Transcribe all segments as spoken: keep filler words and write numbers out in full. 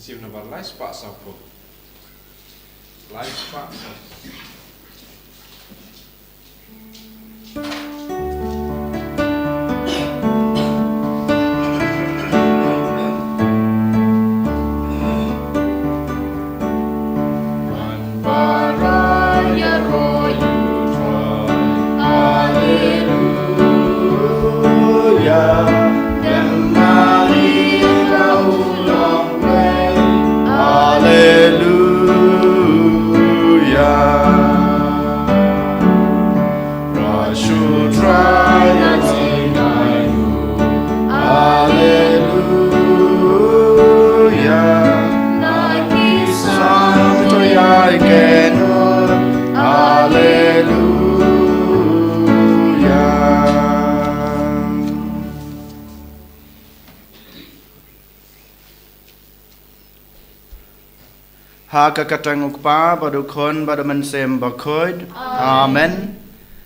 Sim number lai spah saw phew. Lai spah saw phew. Hallelujah. Hallelujah. Hallelujah. Ha ka kyrteng u Kpa bad u Khun bad u Mynsiem Bakhuid. Amen. Amen.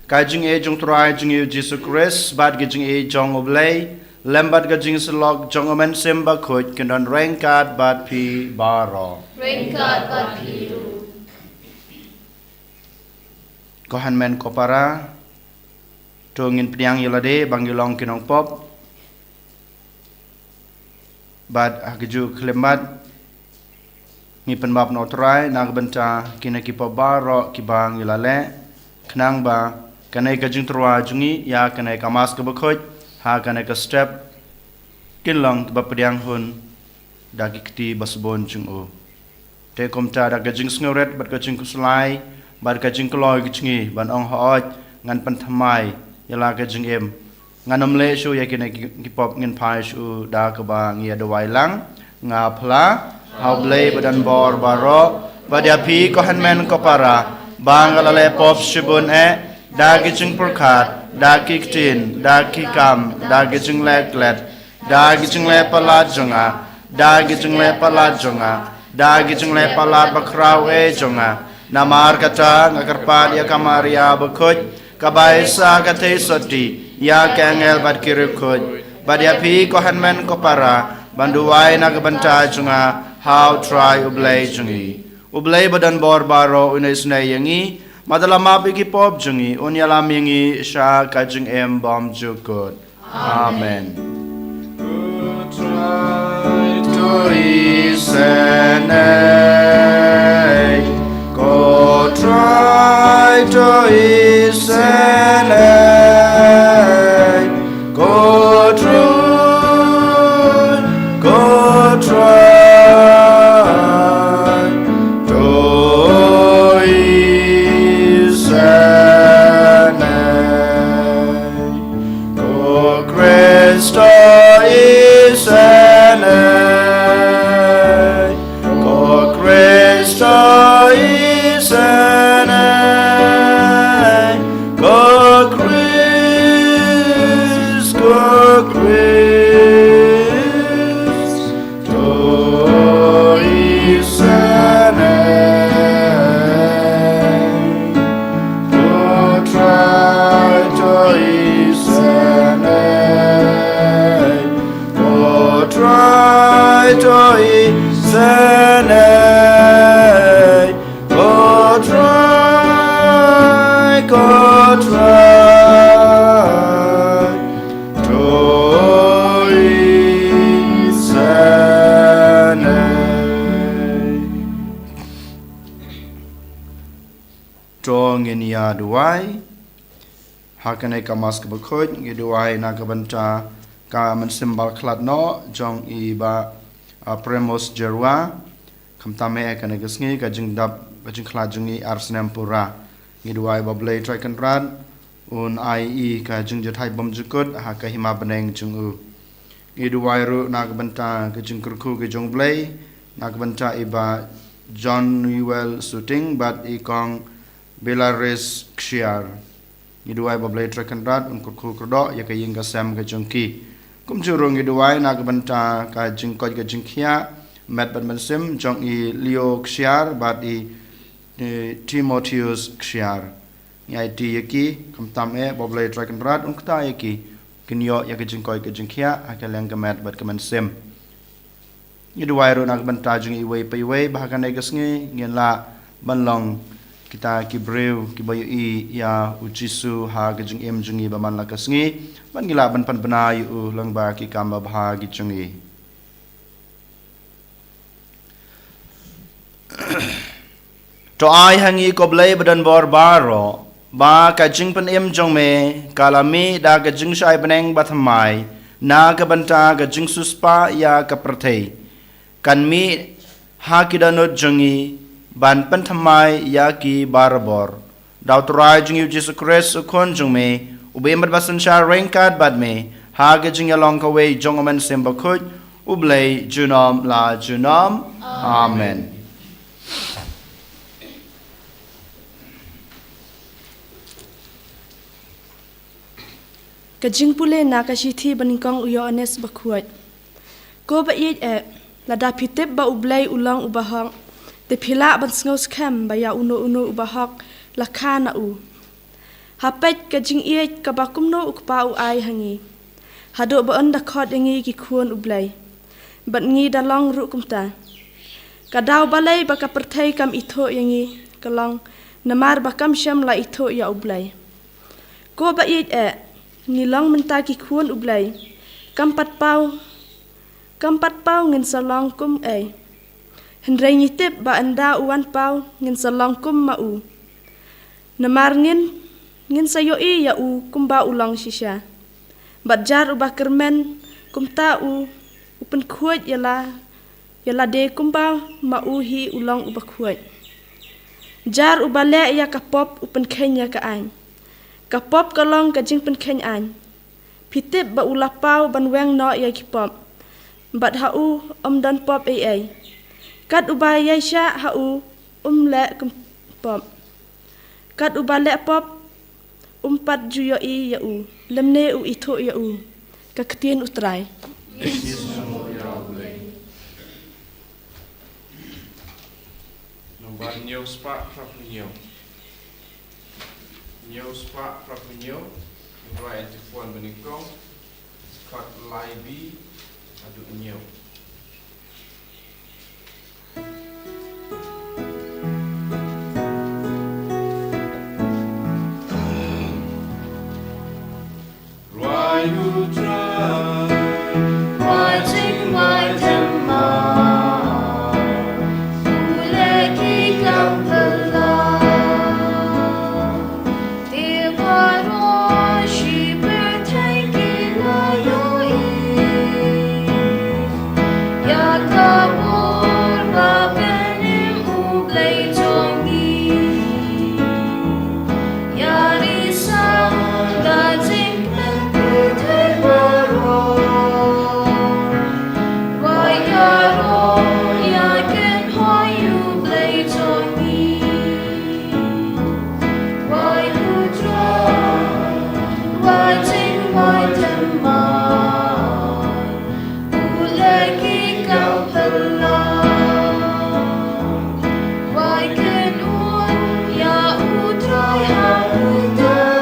Ka jingïeit jong u Trai jong ngi u Jisu Khrist bad ka jingïeit jong u Blei lem bad ka jingsyllok jong u Mynsiem Bakhuid kin don ryngkat bad phi baroh. Ryngkat bad phi ruh. Ko hynmen ko para, to ngin pdiang ïa lade ba ngi long ki nongpop. Bad ha kajuh ka khyllipmat ngi pynbaptist na u Trai na ka bynta kine ki pop baroh kiba ngi la leh, khnang ba kane ka jingtyrwa jong ngi ïa kane ka Mass kaba khuid ha kane ka step kin long kiba pdiang hun da ki kti ba sbun jong u. Te kumta da ka jingsngewrit bad ka jingkhuslai bad ka jingkloi ka jong ngi ban ong, hooid, ngan pynthymmai ïa la ka jingim. Ngan ym leh shuh ïa kine ki, ki pop, ngin phai shuh da kaba ngi ïa duwai lang. Nga phla, ha u Blei badonbor baroh, bad ïa phi ko hynmen ko para, ba nga la leh pop shibun eh, da ki jingpyrkhat, da ki ktien, da ki kam, da ki jingleh klet, da ki jingleh palat jong nga, da ki jingleh palat jong nga, da ki jingleh palat bakhraw eh jong nga. Namar kata nga kyrpad ïa ka Maria bakhuid, kaba ai sa ka theisotti ïa ki angel bad ki riewkhuid, bad ïa phi ko hynmen ko para, ban duwai na ka bynta jong nga ha u Trai u Blei jong ngi. U Blei badonbor baroh un isynei ïa ngi, bad u la map ïa ki pop jong ngi, un ïalam ïa ngi sha ka jingim bymjukut. Amen. Ko Trai to isynei, ko Trai to isynei, ko Trai, ko Trai to isynei. Ko Khrist to isynei, ko Khrist to isynei, ko Khrist, ko Khrist to isynei, ko Trai to isynei, ko Trai to isynei, ko Trai, ko Trai to isynei. To ngin ïa duwai. Ha kane ka Mass kaba khuid ngi duwai na ka bynta ka mynsiem ba la khlad noh jong i Bah, ah, Premos Jyrwa. Khamtam eh kane ka sngi ka jingdap, ka jingkhlad jong i ar snem pura. Ngi duwai ba U Blei Trai Kynrad un ai ïa i ka jingjahthait bymjukut ha ka hima bneng jong u. Ngi duwai ruh na ka bynta ka jingkyrkhu ka jong U Blei na ka bynta i Bah John Newell Suting bad i Kong Belaris Kshiar. Ngi duwai ba U Blei Trai Kynrad un kyrkhu kyrdoh ïa ka ïing ka sem ka jong ki. Kumjuh ruh ngi duwai na ka bynta ka jingkoit ka jingkhiah met bad mynsiem jong i Leo Kshiar bad i, i Timotheus Kshiar. Ngi aiti ïa ki, khamtam eh ba U Blei Trai Kynrad un kta ïa ki, kin ïoh ïa ka jingkoit ka jingkhiah ha ka liang ka met bad ka mynsiem. Ngi duwai ruh na ka bynta jong iwei pa iwei ba ha kane ka sngi ngin lah ban long kita ki briew kiba ïohi ïa u Jisu ha ka jingim jong ngi ba man la ka sngi, ban ngi lah ban pynbna ïa u lyngba ki kam babha ki jong ngi. To ai ha ngi ko Blei ba don bor baroh, ba ka jingpynim jong me ka la mih da ka jingshai bneng bathymmai na ka bynta ka jingsiewspah ïa ka pyrthei, kan mih ha ki dohnud jong ngi ban pynthymmai ïa ki barabor. Da u Trai jong ngi u Jisu Khrist u Khun jong me, uba im bad ba synshar ryngkat bad me ha ka jingïalong kawei jong u Mynsiem Bakhuid, U Blei junom la junom. Amen. Ka jingpule na ka shithi banyngkong u Ïoannis Bakhuid. Ko ba ïeit eh, lada phi tip ba U Blei u long uba hok, te phi lah ban sngew skhem ba ïa uno uno uba hok la kha na u. Ha peit ka jingïeit kaba kumno u Kpa u ai ha ngi, haduh ba un da khot ïa ngi ki khun U Blei. Bad ngi da long ruh kumta. Ka daw balei ba ka pyrthei kam ithuh ïa ngi ka long, namar ba kam shym la ithuh ïa U Blei. Ko ba ïeit eh, ngi long mynta ki khun U Blei, kam pat paw, kam pat paw ngin sa long kum ei. Hynrei ngi tip ba ynda u wan paw ngin sa long kum ma u. Namar ngin, ngin sa ïohi ïa u kumba u long shisha. Bad jar uba kyrmen kumta u, u pynkhuid ïa la, ïa lade kumba ma u hi u long uba khuid. Jar uba leh ïa ka pop u pynkheiñ ïa ka aiñ. Ka pop ka long ka jingpynkheiñ aiñ. Phi tip ba u la paw ban weng noh ïa ki pop. Bad ha u um don pop ei ei. Kat uba ïaishah ha u um leh kum pop. Kat uba leh pop um pat ju ïohi ïa u, lymne u ithuh ïa u. Ka ktien U Trai. Nombar hynñiew spah phra phew hynñiew. Hynñiew spah phra phew hynñiew. Ngi duwai antiphon banyngkong. Dkhot lai B haduh hynñiew. Ruai U Trai, ruai jingruai tymmen, u leh ki kam phylla. Te baroh shi pyrthei kin ïohi ïa ka bor ba pynim U Blei jong ngi. Ïa ri sa da jingkmen pyrthei baroh. Ruai ïaroh ïa kynhoi U Blei jong ngi. Ruai U Trai, ruai jingruai tymmen, u leh ki kam phylla. Ruai kynhun ïa U Trai ha U Trai.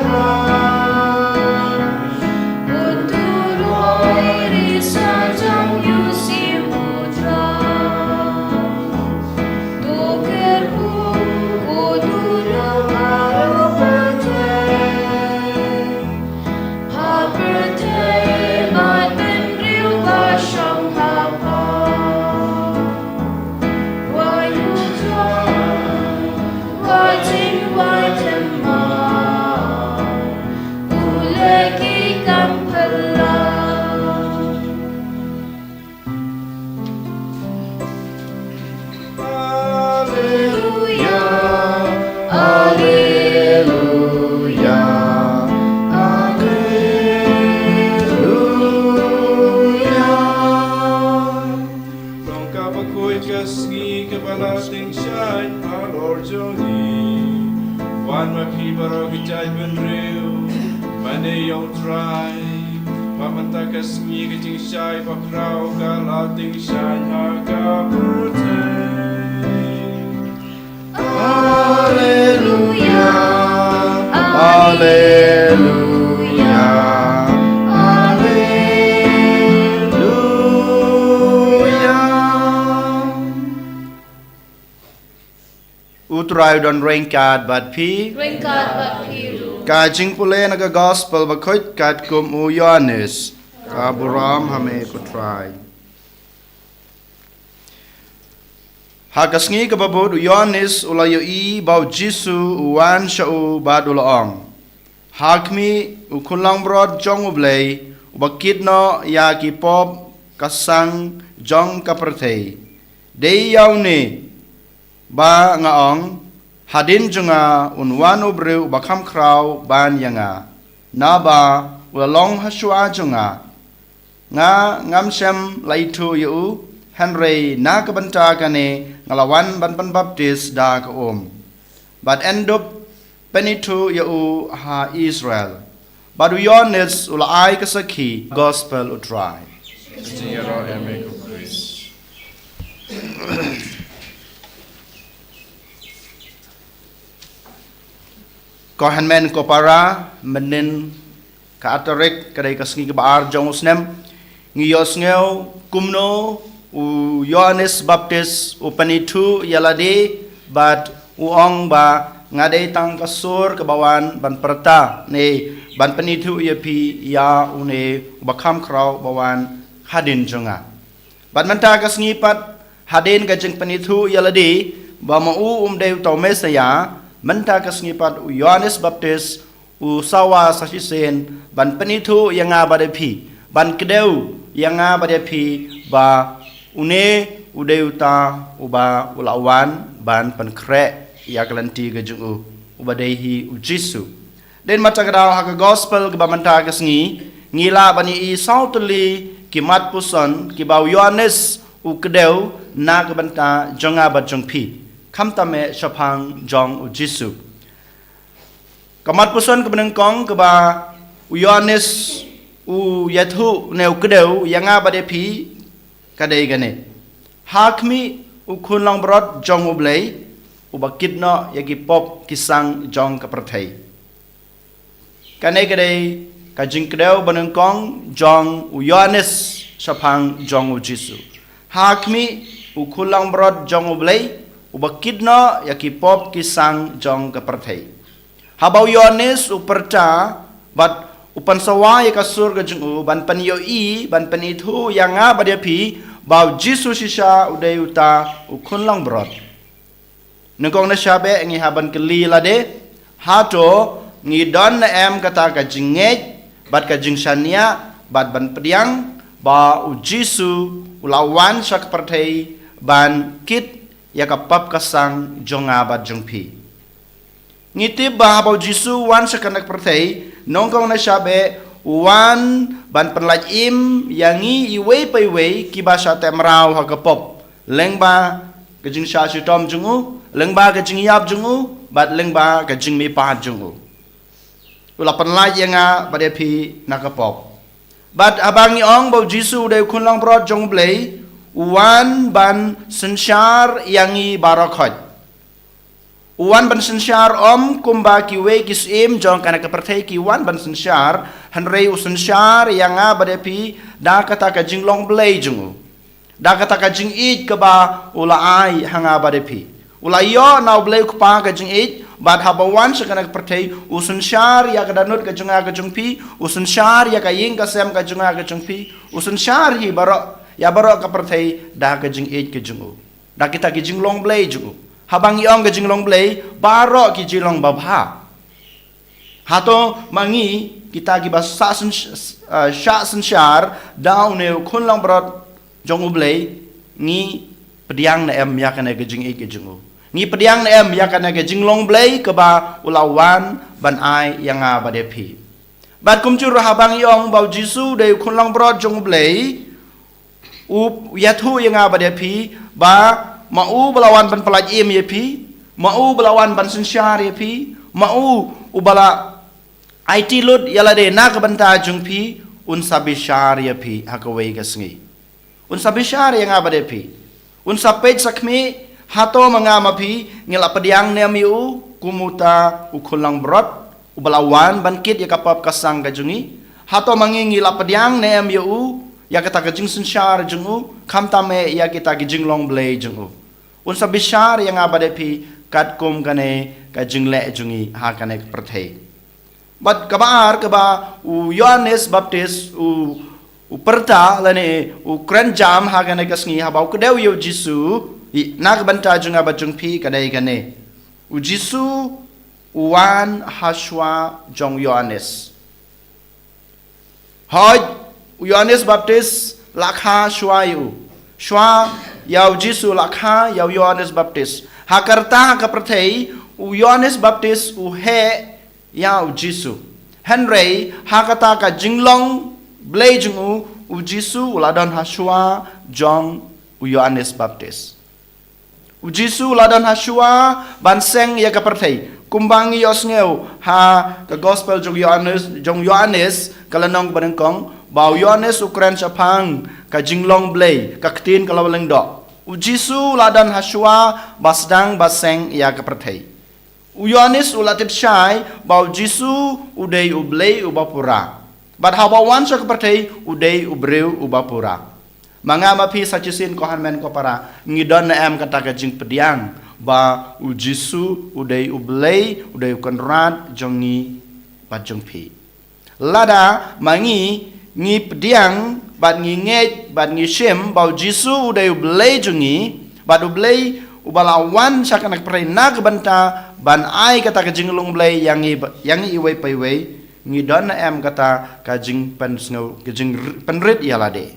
Bun tu ruai ri sa jong U Sim U Trai. To kyrkhu ko dunia baroh pyrthei. Ha pyrthei bad bynriew ba shong ha pap. Ruai U Trai, ruai jingruai tymmen, u leh ki kam phylla. Alleluia, alleluia, alleluia. Long kaba khuid ka sngi kaba la tyngshaiñ halor jong ngi. Wan ma phi baroh ki jaitbynriew, mane ïa U Trai. Ba mynta ka sngi ka jingshai bakhraw ka la tyngshaiñ ha ka pyrthei. Alleluia, alleluia, alleluia. U Trai u don ryngkat bad phi. Ryngkat bad phi ruh. Ka jingpule na ka gospel bakhuid katkum u Ïoannis. Ka burom ha me ko Trai. Ha ka sngi kaba bud u Ïoannis u la ïohi ba u Jisu u wan sha u bad u la ong, ha khmih, u khun langbrot jong U Blei, uba kit noh ïa ki pop ka sang jong ka pyrthei. Dei ïa une ba nga ong, hadien jong nga un wan u briew uba kham khraw ban ïa nga, naba u la long hashwa jong nga. Nga ngam shym la ithuh ïa u, hynrei na ka bynta kane nga la wan ban pynbaptis da ka um. Bad yn dup pynithuh ïa u ha Israel. Bad u Ïoannis u la ai ka sakhi. Gospel u Trai. Ka jingïaroh ïa me ko Khrist. Ko hynmen ko para, mynnin ka ar tarik, ka dei ka sngi kaba ar jong u snem, ngi ïohsngew kumno u Ïoannis Baptis u pynithuh ïa lade bad u ong ba, nga dei tang ka sur kaba wan ban pyrta ne ban pynithuh ïa phi ïa une uba kham khraw ba wan hadien jong nga. Bad mynta ka sngi pat, hadien ka jingpynithuh ïa lade ba ma u um dei uta u Messaïah, mynta ka sngi pat u Ïoannis Baptis u sawa sa shisien ban pynithuh ïa nga bad ïa phi, ban kdew ïa nga bad ïa phi ba une u dei uta uba u la wan ban pynkhreh ïa ka lynti ka jong u, uba dei hi u Jisu. Dei na kata ka daw ha ka gospel kaba mynta ka sngi, ngi lah ban ïohi saw tylli ki mat puson kiba u Ïoannis u kdew na ka bynta jong nga bad jong phi, khamtam eh shaphang jong u Jisu. Ka mat puson kaba nyngkong kaba u Ïoannis u ïathuh ne u kdew ïa nga bad ïa phi, ka dei kane. Ha khmih, u khun langbrot jong U Blei, uba kit noh ïa ki pop ki sang jong ka pyrthei. Kane ka dei ka jingkdew ba nyngkong jong u Ïoannis shaphang jong u Jisu. Ha khmih, u khun langbrot jong U Blei, uba kit noh ïa ki pop ki sang jong ka pyrthei. Haba u Ïoannis u pyrta bad u pynsawa ïa ka sur ka jong u ban pynïohi, ban pynithuh ïa nga bad ïa phi ba u Jisu shisha u dei uta u khun langbrot. Nyngkong na shaba ngi hap ban kylli lade, hato ngi don ne em kata ka jingngeit bad ka jingshaniah bad ban pdiang ba u Jisu u la wan sha ka pyrthei ban kit ïa ka pop ka sang jong nga bad jong phi. Ngi tip ba haba u Jisu u wan sha kane ka pyrthei, nyngkong na shaba u wan ban pynlait im ïa ngi iwei pa iwei kiba shah teh mraw ha ka pop, lyngba ka jingshah shitom jong u, lyngba ka jingïap jong u, bad lyngba ka jingmihpat jong u. U la pynlait ïa nga bad ïa phi na ka pop. Bad haba ngi ong ba u Jisu u dei u khun langbrot jong U Blei, u wan ban synshar ïa ngi baroh khoit. U wan ban synshar ym kumba kiwei ki syiem jong kane ka pyrthei ki wan ban synshar, hynrei u synshar ïa nga bad ïa phi da kata ka jinglong Blei jong u. Da kata ka jingïeit kaba u la ai ha nga bad ïa phi. U la ïoh na U Blei U Kpa ka jingïeit, bad haba u wan sha kane ka pyrthei, u synshar ïa ka dohnud ka jong nga ka jong phi, u synshar ïa ka ïing ka sem ka jong nga ka jong phi, u synshar hi baroh, ïa baroh ka pyrthei da ka jingïeit ka jong u. Da kita ki jinglong Blei jong u. Haba ngi ong ka jinglong Blei, baroh ki jinglong babha. Hato ma ngi kita kiba shah syn-, eh, shah synshar da une u khun langbrot jong U Blei, ngi pdiang ne em ïa kane ka jingïeit ka jong u. Ngi pdiang ne em ïa kane ka jinglong Blei kaba u la wan ban ai ïa nga bad ïa phi. Bad kumjuh ruh haba ngi ong ba u Jisu u dei u khun langbrot jong U Blei, u ïathuh ïa nga bad ïa phi ba ma u ba la wan ban pynlait im ïa phi, ma u ba la wan ban synshar ïa phi, ma u uba la aiti lut ïa lade na ka bynta jong phi, un sa bishar ïa phi ha kawei ka sngi. Un sa bishar ïa nga bad ïa phi. Un sa peit sa khmih, hato ma nga ma phi ngi la pdiang ne em ïa u kum uta u khun langbrot uba la wan ban kit ïa ka pop ka sang ka jong ngi. Hato ma ngi ngi la pdiang ne em ïa u, ïa kata ka jingsynshar jong u, khamtam eh ïa kita ki jinglong Blei jong u. Un sa bishar ïa nga bad ïa phi katkum kane ka jingleh jong ngi ha kane ka pyrthei. Bad kaba ar kaba u Ïoannis Baptist u, u pyrta lane u kren jam ha kane ka sngi haba u kdew ïa u Jisu, i, na ka bynta jong nga bad jong phi ka dei kane. U Jisu u wan ha shuwa jong u Ïoannis. Hooid, u Ïoannis Baptist la kha shuwa ïa u. Shuwa ïa u Jisu la kha ïa u Ïoannis Baptist. Ha ka rta ha ka pyrthei, u Ïoannis Baptist u heh ïa u Jisu. Hynrei ha kata ka jinglong Blei jong u, u Jisu u la don ha shuwa jong u Ïoannis Baptist. U Jisu u la don ha shuwa ban seng ïa ka pyrthei. Kumba ngi ïohsngew ha ka gospel jong u Ïoannis, jong u Ïoannis, ka lynnong ba nyngkong, ba u Ïoannis u kren shaphang ka jinglong Blei, ka ktien ka la lyngdoh. U Jisu u la don ha shuwa ba sdang ba seng ïa ka pyrthei. U Ïoannis u la tip shai ba u Jisu u dei u Blei uba pura. Bad haba u wan sha ka pyrthei u dei u briew uba pura. Ma nga ma phi sa shisien ko hynmen ko para, ngi don ne em kata ka jingpdiang ba u Jisu u dei u Blei, u dei u Kynrad jong ngi bad jong phi. Lada ma ngi, ngi pdiang bad ngi ngeit bad ngi shim ba u Jisu u dei u Blei jong ngi, bad u Blei uba la wan sha kane ka pyrthei na ka bynta ban ai kata ka jinglong Blei ïa ngi ba, ïa ngi iwei pa iwei, ngi don ne em kata ka jingpynsngew, ka jingpynrit ïa lade.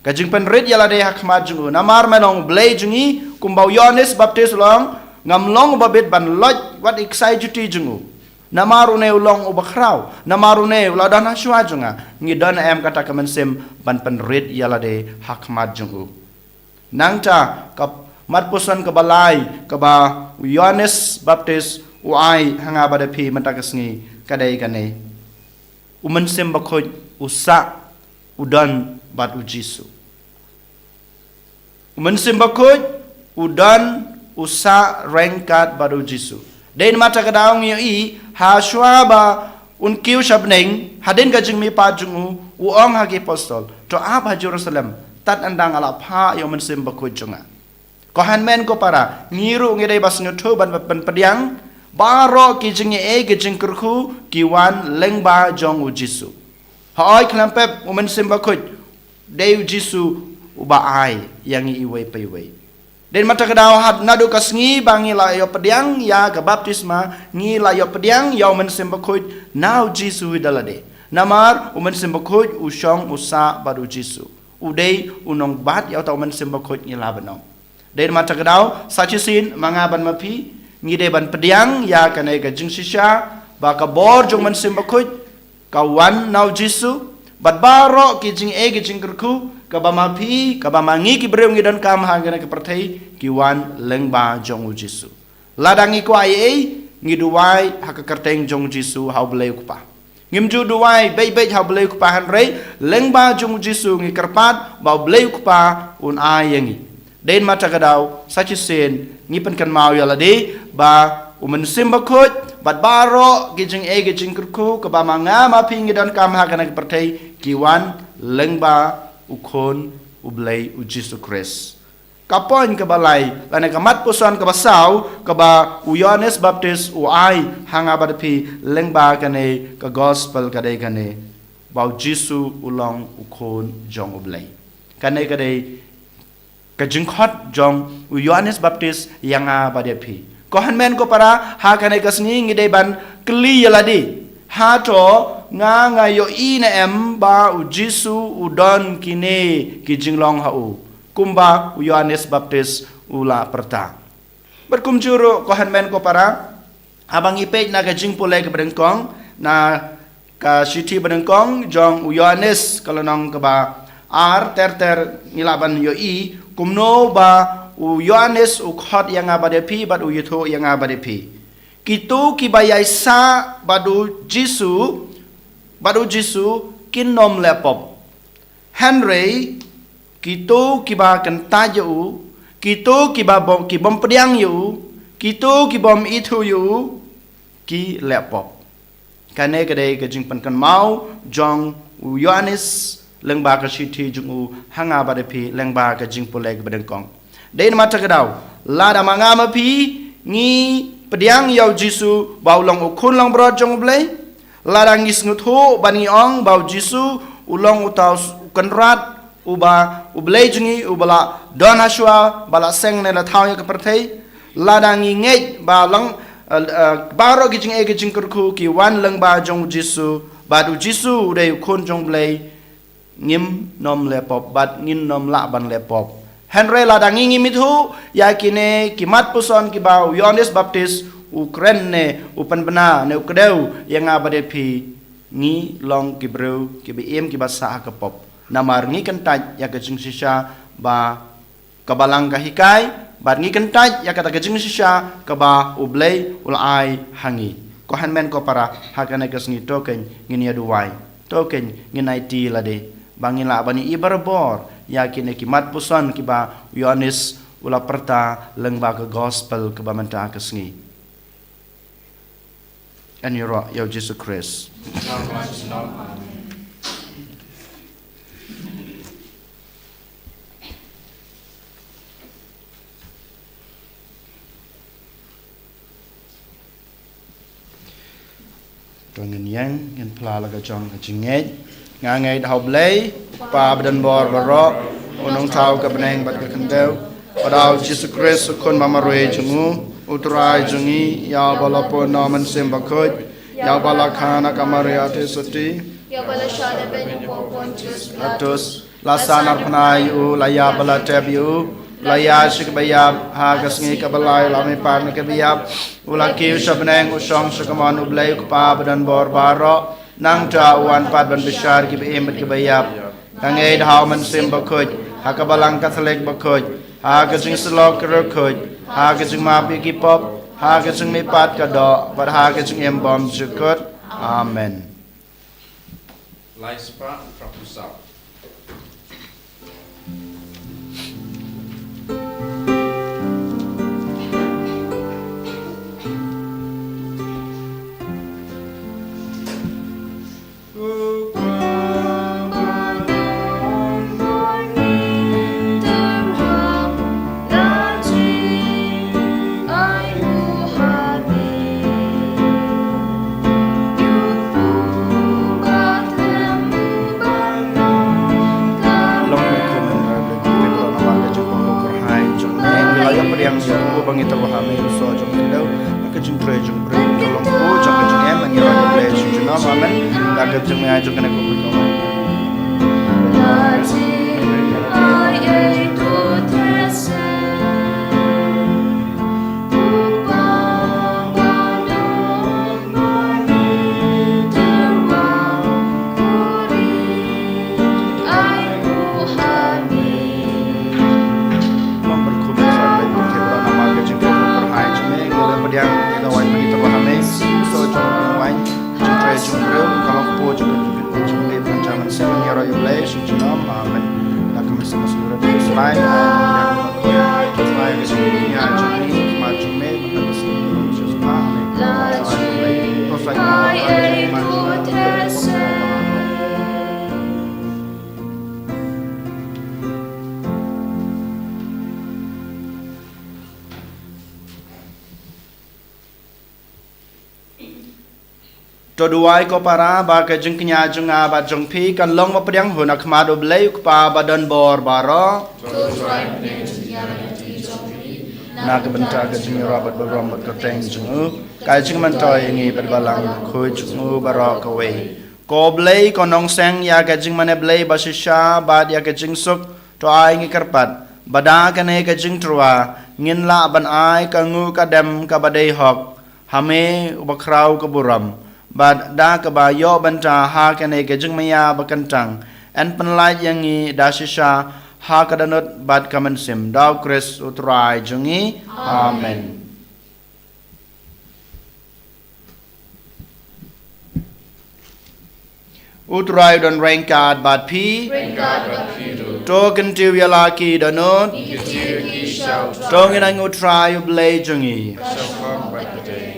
Ka jingpynrit ïa lade ha khmat jong u. Namar me long u Blei jong ngi, kumba u Ïoannis Baptist u long, ngam long uba bit ban lait wat i ksai juti jong u. Namar une u long uba khraw. Namar une u la don ha shuwa jong nga. Ngi don ne em kata ka mynsiem ban pynrit ïa lade ha khmat jong u. Nangta ka mat puson kaba lai kaba u Ïoannis Baptist u ai ha nga bad phi mynta ka sngi ka dei kane. U Mynsiem Bakhuid u sah u don bad u Jisu. U Mynsiem Bakhuid u don u sah ryngkat bad u Jisu. Dei namar kata ka daw ngi ïohi ha shuwa ba un kiew sha bneng, hadien ka jingmihpat jong u, u ong ha ki apostol, to ap ha Jerusalem, tad haduh ba nga la phah ïa u Mynsiem Bakhuid jong nga. Ko hynmen ko para, ngi ruh ngi dei ban sngewthuh ban, ban pdiang, baroh ki jingaiei ki jingkyrkhu ki wan lyngba jong u Jisu. Hooid khlem pep u Mynsiem Bakhuid, dei u Jisu uba ai ïa ngi iwei pa iwei. Dei namar kata ka daw haduh naduh ka sngi ba ngi la ïoh pdiang ïa ka baptisma, ngi la ïoh pdiang ïa u Mynsiem Bakhuid na u Jisu hi da lade. Namar u Mynsiem Bakhuid u shong u sah bad u Jisu. U dei u nongbat ïa uta u Mynsiem Bakhuid ngi lah ban ong. Dei namar kata ka daw, sa shisien, ma nga bad ma phi, ngi dei ban pdiang ïa kane ka jingshisha, ba ka bor jong u Mynsiem Bakhuid ka wan na u Jisu, bad baroh ki jingaiei ki jingkyrkhu, kaba ma phi, kaba ma ngi ki briew ngi donkam ha kane ka pyrthei, ki wan lyngba jong u Jisu. Lada ngi kwah ïa ei, ngi duwai ha ka kyrteng jong u Jisu ha u Blei u Kpa. Ngim ju duwai beit beit ha u Blei u Kpa hynrei, lyngba jong u Jisu ngi kyrpad ba u Blei u Kpa un ai ïa ngi. Dei namar kata ka daw, sa shisien, ngi pynkynmaw ïa lade, ba u Mynsiem Bakhuid, bad baroh ki jingaiei ki jingkyrkhu, kaba ma nga ma phi ngi donkam ha kane ka pyrthei, ki wan lyngba u Khun u Blei u Jisu Khrist. Ka point kaba lai, lane ka mat puson kaba saw, kaba u Ïoannis Baptist u ai ha nga bad phi lyngba kane ka gospel ka dei kane, ba u Jisu u long u Khun jong u Blei. Kane ka dei ka jingkhot jong u Ïoannis Baptist ïa nga bad ïa phi. Ko hynmen ko para, ha kane ka sngi ngi dei ban kylli ïa lade. Hato nga nga ïohi ne em ba u Jisu u don kine ki jinglong ha u, kumba u Ïoannis Baptist u la pyrta. Bad kumjuh ruh ko hynmen ko para, haba ngi peit na ka jingpule kaba nyngkong, na ka shithi ba nyngkong jong u Ïoannis ka lynnong kaba ar, ter ter ngi lah ban ïohi kumno ba u Ïoannis u khot ïa nga bad ïa phi bad u ïathuh ïa nga bad ïa phi. Kito kiba ïaisah bad u Jisu, bad u Jisu kin ym leh pop. Hynrei kito kiba kyntait ïa u, kito kiba bym, ki bym pdiang ïa u, kito ki bym ithuh ïa u, ki leh pop. Kane ka dei ka jingpynkynmaw jong u Ïoannis lyngba ka shithi jong u ha nga bad ïa phi lyngba ka jingpule kaba nyngkong. Dei namar kata ka daw, lada ma nga ma phi ngi pdiang ïa u Jisu ba u long u khun langbrot jong U Blei. Lada ngi sngewthuh bad ngi ong ba u Jisu u long uta u Kynrad uba U Blei jong ngi uba la don hashwa ba la seng ne la thaw ïa ka pyrthei. Lada ngi ngeit ba long, eh, eh, baroh ki jingeh ki jingkyrkhu ki wan lyngba jong u Jisu bad u Jisu u dei u khun jong U Blei. Ngim nym leh pop bad ngin nym lah ban leh pop. Hynrei lada ngi ngim ithuh ïa kine ki mat puson kiba u Ïoannis Baptis u kren ne u pynbna ne u kdew ïa nga bad ïa phi, ngi long ki briew kiba im kiba sah ha ka pop. Namar ngi kyntait ïa ka jingshisha ba ka Balang ka hikai, bad ngi kyntait ïa kata ka jingshisha kaba U Blei u la ai ha ngi. Ko hynmen ko para, ha kane ka sngi to keiñ ngin ïa duwai. To keiñ ngin aiti lade ba ngin lah ban ïohi barabor ïa kine ki mat puson kiba u Ïoannis u la pyrta lyngba ka gospel kaba mynta ka sngi. Ngan ïaroh ïa u Jisu Khrist. To ngin ïeng, ngin phla la ka jong ka jingngeit. Nga ngeit ha U Blei, Kpa ba don bor baroh, u nongthaw ka bneng bad ka khyndew. Bad ha u Jisu Khrist u Khun ba marwei jong u, u Trai jong ngi, ïa uba la pun na u Mynsiem Bakhuid, ïa uba la kha na ka Maria Theisotti, ïa uba la shah lehbeiñ hapoh Pontius Pilatus, la sahnarphna ïa u, la ïap bad la tep ïa u, la ïaid sha kaba ïap, ha ka sngi kaba lai u la mihpat na kiba ïap, u la kiew sha bneng, u shong sha kamon U Blei U Kpa ba don bor baroh, nangta u wan pat ban bishar kiba im bad kiba ïap. Nga ngeit ha u Mynsiem Bakhuid, ha ka Balang Katholik bakhuid, ha ka jingsyllok ki riewkhuid, ha ka jingmap ïa ki pop, ha ka jingmihpat ka doh, bad ha ka jingim bymjukut. Amen. Lai spah phra phew saw. Long markhun namar ka jingpynpaw kyrhai jong me, ngi la ïoh pdiang ïa u ba ngi tyrwa ha me, u soh jong ka khyndew, ka jingtrei jong u briew, ka long kpu jong ka jingim, ngi ïaroh ïa U Blei sha junom, amen. Da ka jingmyntoi jong kane ka khun ka To duwai ko para ba ka jingkñia jong nga bad jong phi kan long ba pdiang hun ha khmat U Blei U Kpa ba don bor baroh. Na ka bynta ka jingïarap bad burom bad kyrteng jong u, ka jingmyntoi ïa ngi bad Balang Bakhuid jong u baroh kawei. Ko Blei, ko nongseng ïa ka jingmane Blei ba shisha bad ïa ka jingsuk, to ai ngi kyrpad ba da kane ka jingtyrwa ngin lah ban ai ka nguh ka dem kaba dei hok ha me uba khraw ka burom, bad da kaba ïoh bynta ha kane ka jingmaïa ba kyntang, yn pynlait ïa ngi da shisha ha ka dohnud bad ka mynsiem, da U Khrist U Trai jong ngi. Amen. U Trai u don ryngkat bad phi. Ryngkat bad phi ruh. To kyntiew ïa la ki dohnud. Ngi kyntiew ïa ki sha U Trai. To ngin aiñ U Trai U Blei jong ngi. Ka shong hok bad ka dei.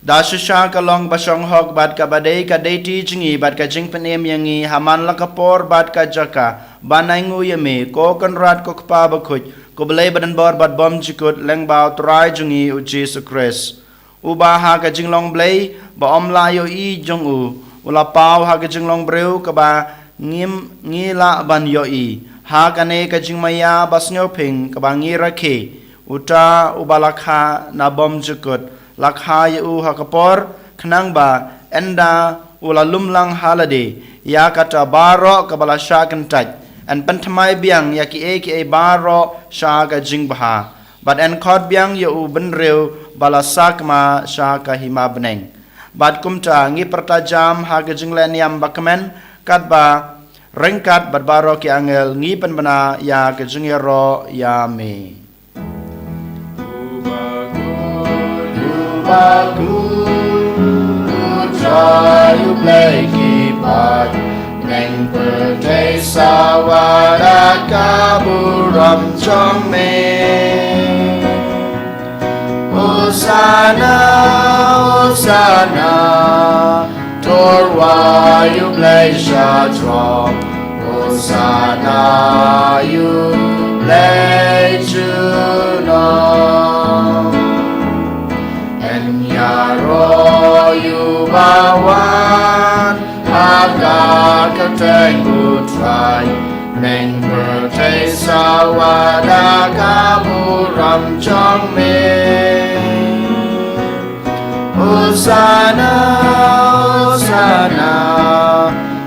Da shisha ka long ba shong hok bad kaba dei, ka dei ti jong ngi bad ka jingpynim ïa ngi ha man la ka por bad ka jaka, Ban ainguh ïa me, ko Kynrad, ko Kpa bakhuid, ko Blei badonbor bad bymjukut, lyngba u Trai jong ngi u Jisu Khrist. Uba ha ka jinglong Blei ba ym lah ïohi jong u, u la paw ha ka jinglong briew kaba ngim ngi lah ban ïohi. Ha kane ka jingmaïa basngewphieng kaba ngi rakhe, uta uba la kha na bymjukut, la kha ïa u ha ka por, khnang ba ynda u la lum lang ha lade, ïa kata baroh kaba la shah kyntait, yn pynthymmai biang ïa kiei kiei baroh sha ka jingbha. Bad yn khot biang ïa u bynriew ba la sakma sha ka hima bneng. Bad kumta ngi pyrta jam ha ka jingleh niam ba kmen, katba ryngkat bad baroh ki angel ngi pynbna ïa ka jingïaroh ïa me. Uba khuid, uba khuid, u Trai u Blei ki paid, bneng pyrthei sawa da ka burom jong me. Hosanna, Hosanna, to rwai ïa u Blei sha throng. Hosanna ïa u Blei junom. Yn ïaroh ïa uba wan ha ka kyrteng u Trai. Bneng pyrthei sawa da ka burom jong me. Hosanna, Hosanna,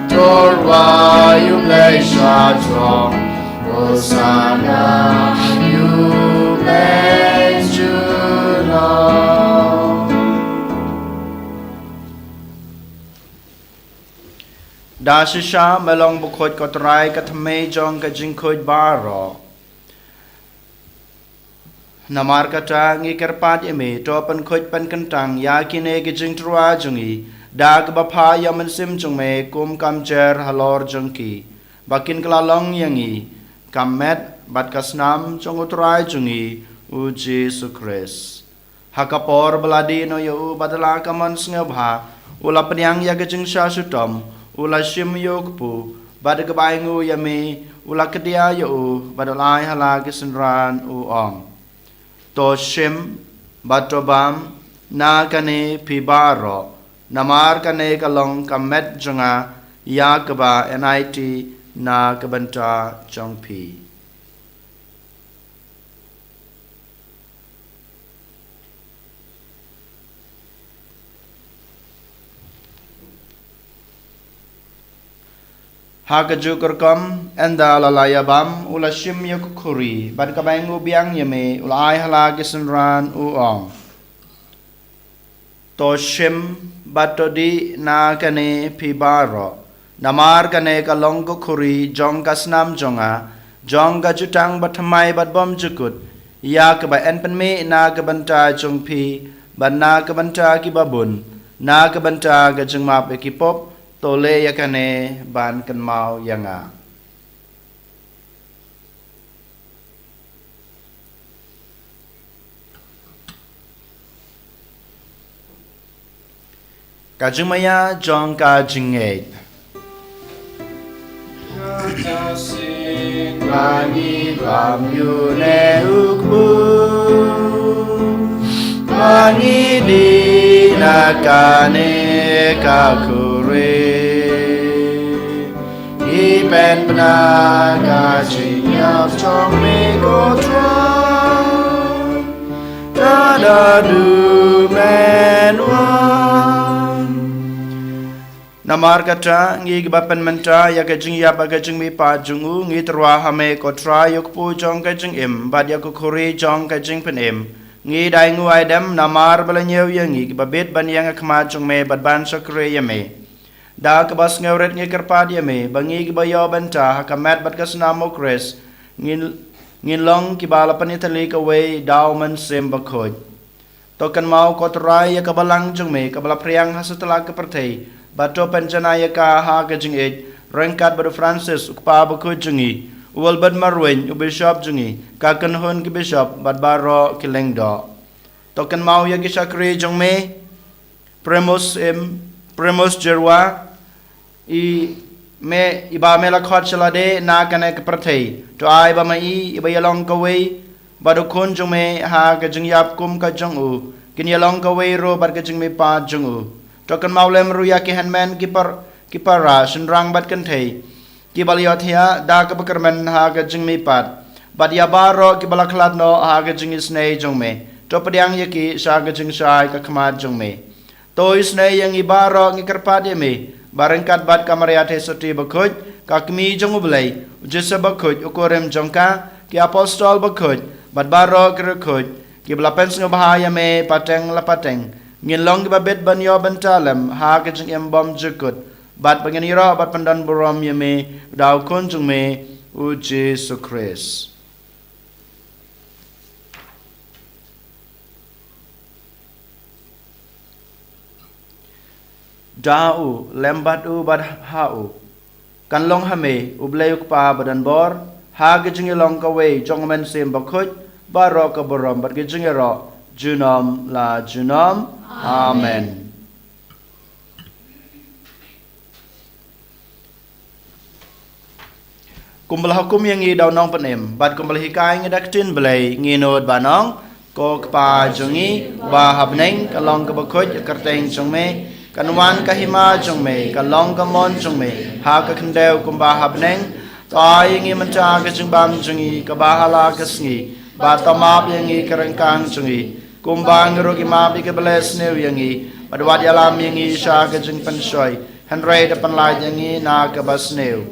to rwai ïa u Blei sha throng. Hosanna ïa u Blei junom. Da shisha me long bakhuid ko Trai, ka thymmei jong ka jingkhuid baroh. Namar kata ngi kyrpad ïa me, to pynkhuid pynkyntang ïa kine ki jingtyrwa jong ngi da kaba phah ïa u Mynsiem jong me kum ka mjer halor jong ki, ba kin kylla long ïa ngi ka met bad ka snam jong u Trai jong ngi u Jisu Khrist. Ha ka por ba la dih noh ïa u bad da la ka mon sngewbha, u la pynïang ïa ka jingshah shitom, u la shim ïa u kpu, bad da kaba ainguh ïa me u la kdiah ïa u bad u la ai ha la ki synran, u ong: To shim bad to bam na kane phi baroh, namar kane ka long ka met jong nga, ïa kaba yn aiti na ka bynta jong phi. Ha kajuh ka rukom, ynda la la ïa bam, u la shim ïa ka khuri, bad kaba ainguh biang ïa me, u la ai ha la ki synran, u ong: To shim bad to dih na kane phi baroh, namar kane ka long ka khuri jong ka snam jong nga, jong ka jutang bathymmai bad bymjukut, ïa kaba yn pynmih na ka bynta jong phi bad na ka bynta kiba bun, na ka bynta ka jingmap ïa ki pop. To leh ïa kane ban kynmaw ïa nga. Ka jingmaïa jong ka jingngeit. Ka sien ba ngi bam ïa une u kpu, ba ngi dih na kane ka khuri. Ngi pynbna ka jingïap jong me ko Trai, da haduh men wan. Namar kata, ngi kiba pynmynta ïa ka jingïap bad ka jingmihpat jong u, ngi tyrwa ha me ko Trai, ïa u kpu jong ka jingim bad ïa ka khuri jong ka jingpynim. Ngi da ainguh aidem namar ba la ñiew ïa ngi kiba bit ban ïeng ha khmat jong me bad ban shakri ïa me. Da kaba sngewrit ngi kyrpad ïa me ba ngi kiba ïoh bynta ha ka met bad ka snam u Khrist, ngin, ngin long kiba la pynïatylli kawei da u Mynsiem Bakhuid. To kynmaw ko Trai ïa ka balang jong me kaba la phriang ha satlak ka pyrthei, bad to pynjanai ïa ka ha ka jingïeit, ryngkat bad u Francis u Kpa Bakhuid jong ngi, u Wilbert Marwein u Bishop jong ngi, ka kynhun ki bishop bad baroh ki lyngdoh. To kynmaw ïa ki shakri jong me, Primus Im, Primus Jerwa, i me, iba me la khot sha lade na kane ka pyrthei. To ai ba ma i, iba ïalong kawei bad u Khun jong me ha ka jingïap kum ka jong u, kin ïalong kawei ruh bad ka jingmihpat jong u. To kynmaw lem ruh ïa ki hynmen, ki par, ki para, shynrang bad kynthei, kiba la ïohthiah da kaba kyrmen ha ka jingmihpat. Bad ïa baroh kiba la khlad noh ha ka jingisynei jong me, to pdiang ïa ki sha ka jingshai ka khmat jong me. To isynei ïa ngi baroh, ngi kyrpad ïa me, ba ryngkat bad ka Maria Theisotti bakhuid, ka Kmie jong U Blei, U Joseph bakhuid, u kurim jong ka, ki apostol bakhuid, bad baroh ki riewkhuid kiba la pynsngewbha ïa me pateng la pateng, ngin long kiba bit ban ïoh bynta lem ha ka jingim bymjukut, bad ba ngin ïaroh bad pyndonburom ïa me da u Khun jong me, U Jisu Khrist. Da u, lem bad u, bad ha u, kan long ha me U Blei U Kpa badonbor, ha ka jingïalong kawei jong U Mynsiem Bakhuid, baroh ka burom bad ka jingïaroh junom la junom. Amen. Kumba la hukum ïa ngi da u Nongpynim, bad kumba la hikai ngi da ka ktien Blei, ngi nud ban ong: Ko Kpa jong ngi uba ha bneng, ka long kaba khuid ka kyrteng jong me, kan wan ka hima jong me, ka long ka mon jong me ha ka khyndew kumba ha bneng. To ai ïa ngi mynta ka jingbam jong ngi kaba ha la ka sngi, bad to map ïa ngi ka ryngkang jong ngi, kumba ngi ruh ngi map ïa kiba leh sniew ïa ngi, bad wat ïalam ïa ngi sha ka jingpynshoi, hynrei to pynlait ïa ngi na kaba sniew.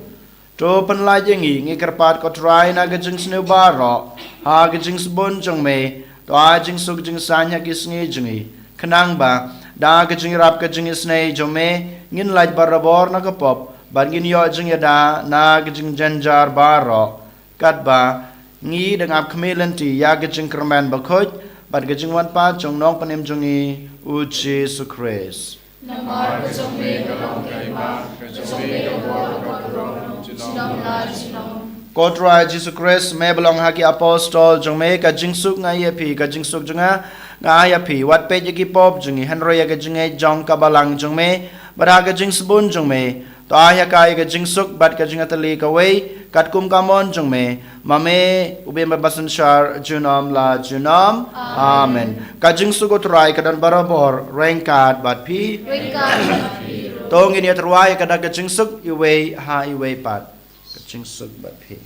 To pynlait ïa ngi, ngi kyrpad, ko Trai, na ka jingsniew baroh, ha ka jingsbun jong me. To ai jingsuk jingsaiñ ha ki sngi jong ngi, khnang ba da ka jingïarap ka jingisynei jong me, ngin lait barabor na ka pop, bad ngin ïoh jingïada na ka jingjynjar baroh, katba ngi dang ap khmih lynti ïa ka jingkyrmen bakhuid bad ka jingwan pat jong u Nongpynim jong ngi, U Jisu Khrist. Namar ka jong me ka long ka hima, ka jong me ka bor, ka burom, junom la junom. Ko Trai Jisu Khrist, me ba la ong ha ki apostol jong me: Ka jingsuk nga ai ïa phi, ka jingsuk jong nga nga ai ïa phi. Wat peit ïa ki pop jong ngi, hynrei ïa ka jingngeit jong ka balang jong me, bad ha ka jingsbun jong me, to ai ha ka ïa ka jingsuk bad ka jingïatylli kawei, katkum ka mon jong me, ma me, u Blei ba synshar junom la junom. Amen. Ka jingsuk U Trai ka don barabor ryngkat bad phi. Ryngkat bad phi ruh. To ngin ïa tyrwa ïa ka da ka jingsuk iwei ha iwei pat. Ka jingsuk bad phi.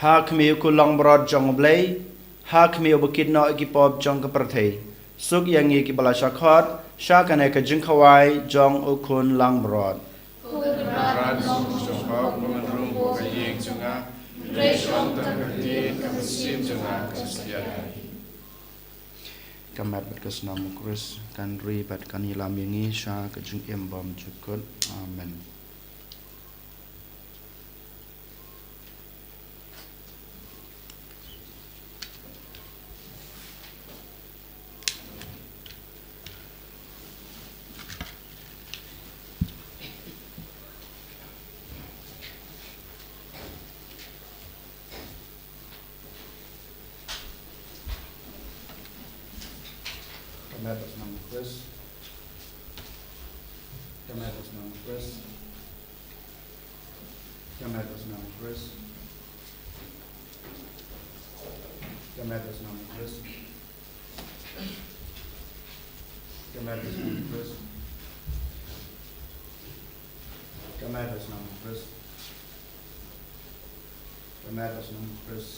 Ha khmih u Khun langbrot jong U Blei, ha khmih uba kit noh ïa ki pop jong ka pyrthei, suk ïa ngi kiba la shah khot sha kane ka jingkhawai jong u Khun langbrot. Ko Kynrad, nong sngewbha, ym rung ha ka ïing jong nga, hynrei shu ong tang ka ktien, kaba mynsiem jong nga kan satia. Ka met bad ka snam u Khrist kan ri bad kan ïalam ïa ngi sha ka jingim bymjukut. Amen. Ka met bad ka snam u Khrist. Ka met bad ka snam u Khrist. Ka met bad ka snam u Khrist. Ka met bad ka snam u Khrist. Ka met bad ka snam u Khrist. Ka Ka met ka snam u Khrist. Ka met ka snam u Khrist.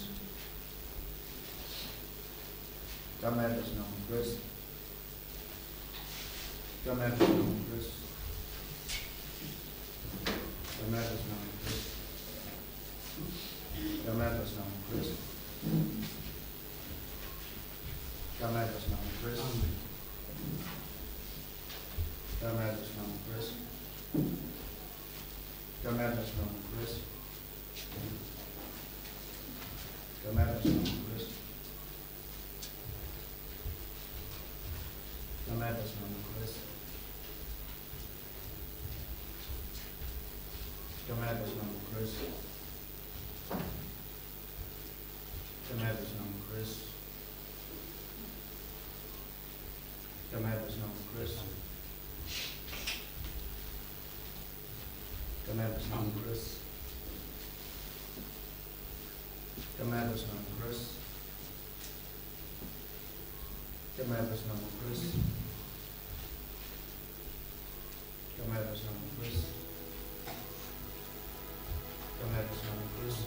Ka met ka snam u Khrist. Ka met ka snam u Khrist. Ka met ka snam u Khrist. Ka met ka snam u Khrist. Ka met ka snam u Khrist. Ka met ka snam u Khrist. Ka met ka snam u Khrist. Ka met ka snam u Khrist. Ka met ka snam u Khrist. Ka met ka snam u Khrist. Ka met ka snam u Khrist. Ka met ka snam u Khrist. Ka met ka snam u Khrist. Ka met ka snam u Khrist. Ka met ka snam u Khrist. Ka met ka snam u Khrist.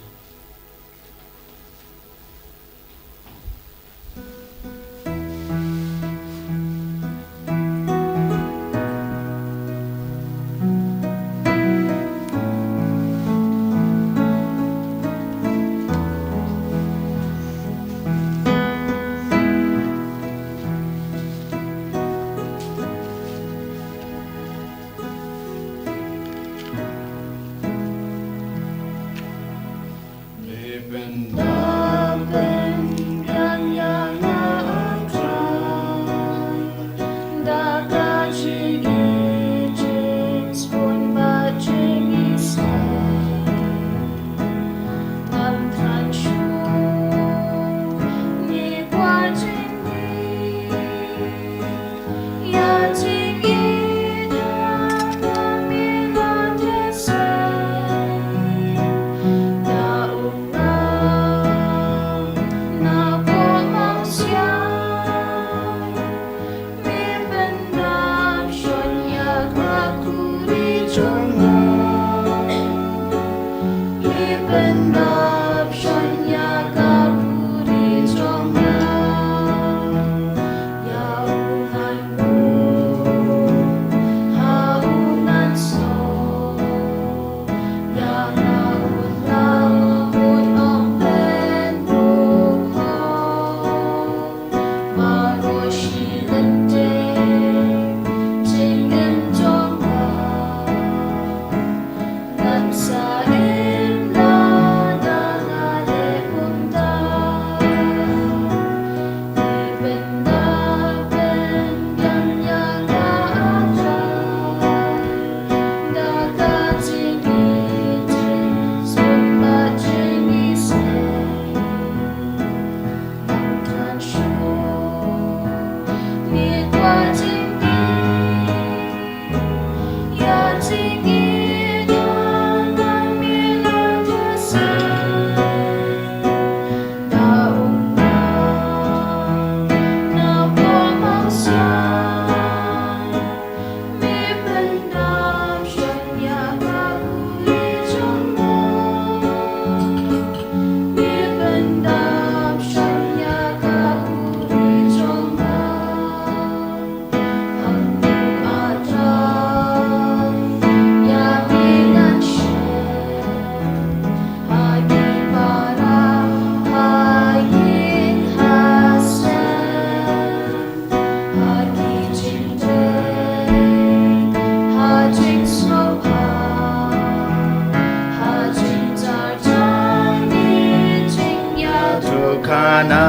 Khana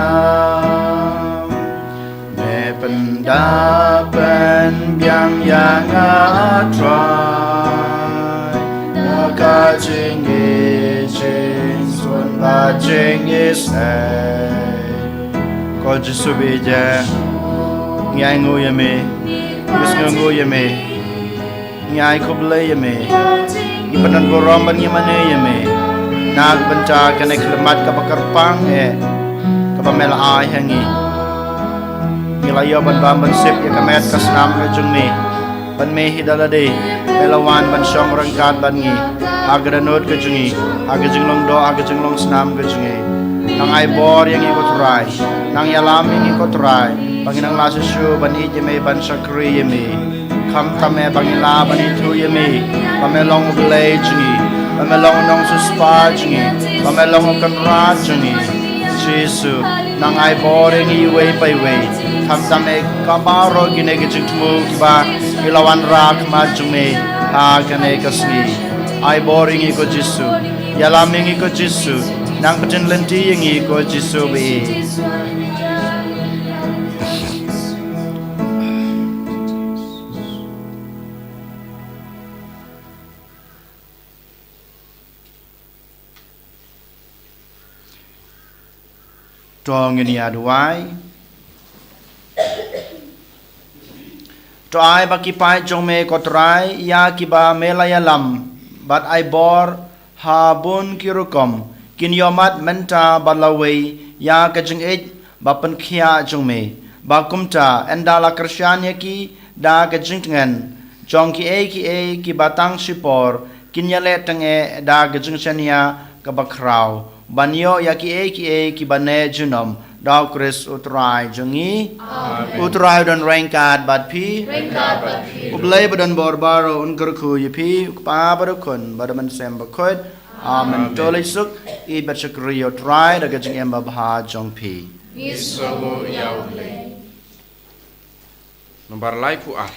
me pynda pynbiang ïa nga, Trai, da ka jingïeit, jingshun bad jingisynei. Ko Jisu, bad ngi ainguh ïa me, ngi sngewnguh ïa me. Ngi ai khublei ïa me. Ngi pyndonburom bad ngi mane ïa me na ka bynta kane ka khlieh mat kaba kyrpang eh kaba me la ai ha ngi. Ngi la ïoh ban bam ban sip ïa ka met ka snam ka jong me. Ban me hi da lade, me la wan ban shong ryngkat bad ngi ha ka dohnud ka jong ngi, ha ka jinglong doh, ha ka jinglong snam ka jong ngi. Nang ai bor ïa ngi ko Trai, nang ïalam ïa ngi ko Trai, ba ngin nang lah shuh shuh ban ïeit ïa me, ban shakri ïa me. Khamtam eh ba ngin lah ban ithuh ïa me ba me long U Blei jong ngi, ba me long U Nongsiewspah jong ngi, ba me long U Kynrad jong ngi. Jisu, nang ai bor ïa ngi iwei pa iwei. Khamtam eh ka baroh kine ki jingthmu kiba ngi la wanrah ha khmat jong me ha kane ka sngi. Ai bor ïa ngi ko Jisu. Ïalam ïa ngi ko Jisu. Nang pynlynti ïa ngi ko Jisu ba ïeit. To ngin ïa duwai. To ai ba ki paid jong me ko Trai ïa kiba me la ïalam bad ai bor ha bun ki rukom, kin ïohmad mynta bad lawei ïa ka jingïeit ba pynkhiah jong me, ba kumta ynda la kyrshan ïa ki da ka jingtngen jong kiei kiei kiba tang shipor, kin ïaleh tang eh da ka jingshaniah kaba khraw, ban ïoh ïa kiei kiei kiba neh junom, da U Khrist U Trai jong ngi. Amen. U Trai u don ryngkat bad phi. Ryngkat bad phi. U Blei ba don bor baroh un kyrkhu ïa phi, U Kpa bad U Khun bad U Mynsiem Bakhuid. Amen. Amen. To leit suk, ïeit bad shakri ïa U Trai da ka jingim babha jong phi. Ngi sngewbha ïa U Blei. Nombar laiphew ar.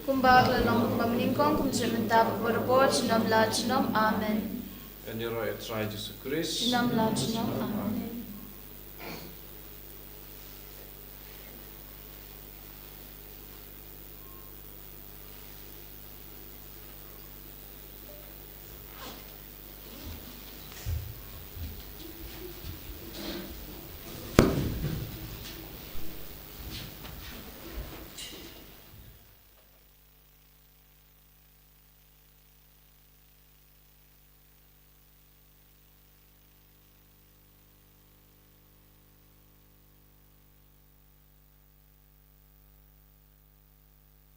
Kumba ka la long kumba mynnyngkong, kumjuh mynta bad baroh por, junom la junom. Amen. Yn ïaroh ïa U Trai Jisu Khrist. Junom la junom. Amen.